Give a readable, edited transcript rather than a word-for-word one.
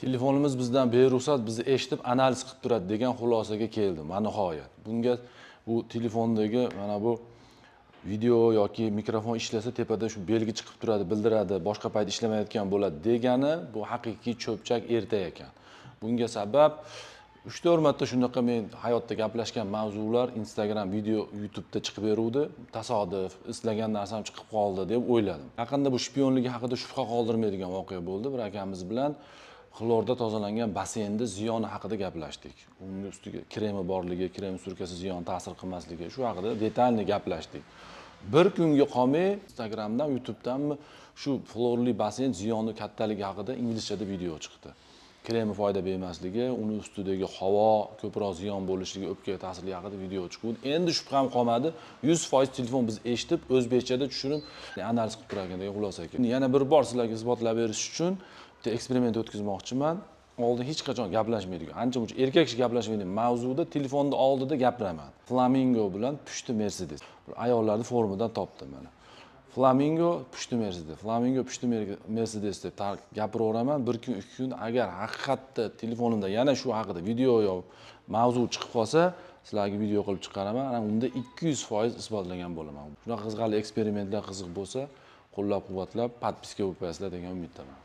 Telefonimiz bizdan beruxsat bizni eshitib, analiz qilib turadi degan xulosaga keldim. Va nihoyat bunga bu telefondagi mana bu video yoki mikrofon ishlasa, tepada shu belgi chiqib turadi, bildiradi, boshqa payt ishlamayotgan bo'ladi degani bu haqiqiy cho'pchak ertak ekan. Bunga sabab 3-4 marta shunaqa men hayotda gaplashgan mavzular Instagram video, YouTube'da chiqib beruvdi. Tasodif, izlagan narsam chiqib qoldi deb o'yladim. Yaqinda bu shpionligi haqida shubha qoldirmaydigan voqea bo'ldi. Bir akamiz bilan xlorda tozalangan basseynda ziyoni haqida gaplashdik. Uning ustiga kremi borligi, krem surkasi ziyon ta'sir qilmasligi, shu haqida detalni gaplashdik. Bir kunga qolmay Instagramdan, YouTube'danmi shu xlorli basseyn ziyoni kattaligi haqida inglizchada video chiqdi. Kremi foyda bermasligi, uni ustidagi havo ko'proq ziyon bo'lishligi, o'pkaga ta'sirli haqida video chiqdi. Endi shubham qolmadi. 100% telefon biz eshitib, o'zbekchada tushunib, analiz qilib turar ekan degan xulosaga keldim. Yana bir bor sizlarga isbotlab berish uchun bitta eksperiment o'tkazmoqchiman. Oldin hech qachon gaplashmaydigan, ancha muncha erkak kishi gaplashmaydigan mavzuda telefonda oldida gapiraman. Flamingo bilan pushti Mercedes. Bir ayollarni forumidan topdim mana. Flamingo pushti Mercedes, Flamingo pushti Mercedes deb gapiraveraman. Bir kun, 2 kun agar haqiqatda telefonimda yana shu haqida video yo mavzu chiqib qolsa, sizlarga video qilib chiqaraman. Ana unda 200% isbotlagan bo'laman. Shunaqa qiziqarli eksperimentlar qiziq bo'lsa, qo'llab-quvvatlab, podpiska bo'lib qo'yasizlar degan umiddaman.